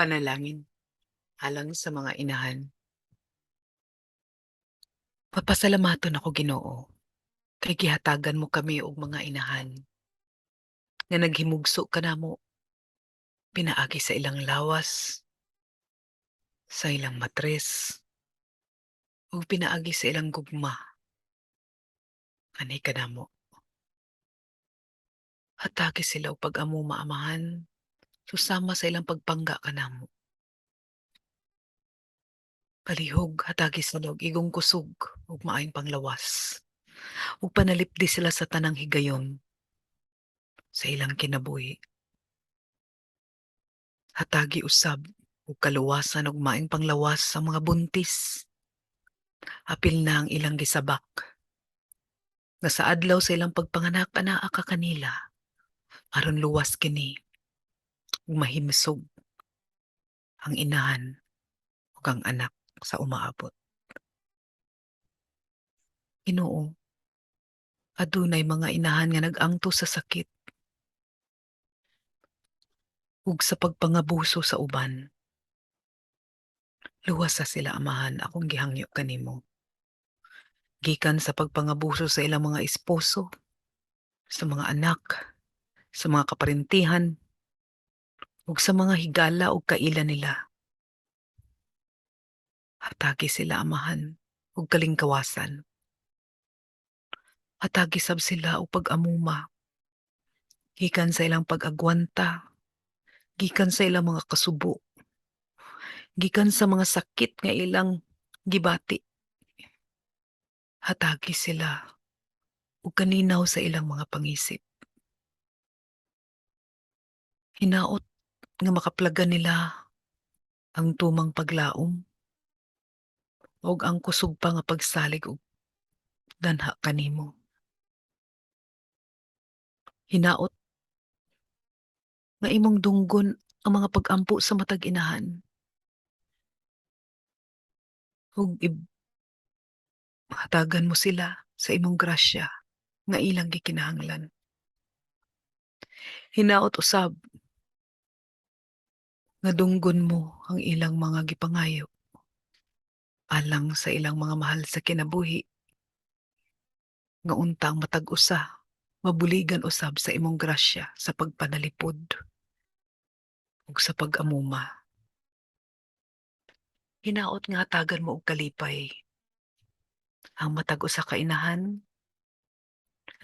Panalangin alang sa mga inahan. Papasalamaton ako, Ginoo, kay gihatagan mo kami og mga inahan nga naghimugso kanamo pinaagi sa ilang lawas, sa ilang matres, ug pinaagi sa ilang gugma anhi kanamo. Hatagi sila og pag-amuma, Amahan, susama sa ilang pagpangga kanamo. Palihog hatagi sila og igong kusog ug maayong panglawas, ug panalipdi sila sa tanang higayon sa ilang kinabuhi. Hatagi usab og kaluwasan ug maayong panglawas sa mga buntis. Apil na ang ilang gisabak nga sa adlaw sa ilang pagpanganak anaa ka kanila aron luwas kini ug mahimsog ang inahan ug ang anak sa umaabot. Ginoo, adunay mga inahan nga nag-angto sa sakit ug sa pagpangabuso sa uban. Luwasa sila, Amahan, akong gihangyo kanimo. Gikan sa pagpangabuso sa ilang mga esposo, sa mga anak, sa mga kaparentihan, ug sa mga higala ug kaila nila. Hatagi sila, Amahan, og kalingkawasan. Hatagi sab sila og pag-amuma. Gikan sa ilang pag-agwanta, gikan sa ilang mga kasubo, gikan sa mga sakit nga ilang gibati. Hatagi sila og kaninaw sa ilang mga pangisip. Hinaot nga makaplagan nila ang tumang paglaom ug ang kusog pa nga pagsalig og danha kanimo. Hinaot nga imong dunggon ang mga pag-ampo sa matag inahan ug hatagan mo sila sa imong grasya nga ilang gikinahanglan. Hinaot usab nga dunggon mo ang ilang mga gipangayo alang sa ilang mga mahal sa kinabuhi nga untang matag usa mabuligan usab sa imong grasya sa pagpanalipod ug sa pag-amuma. Hinaot nga hatagan mo og kalipay ang matag usa ka inahan,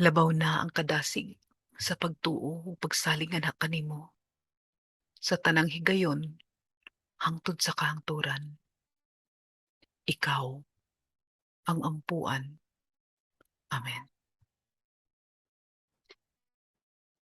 labaw na ang kadasig sa pagtuo ug pagsalig nganha kanimo sa tanang higayon hangtod sa kahangturan. Ikaw ang ampuan. Amen.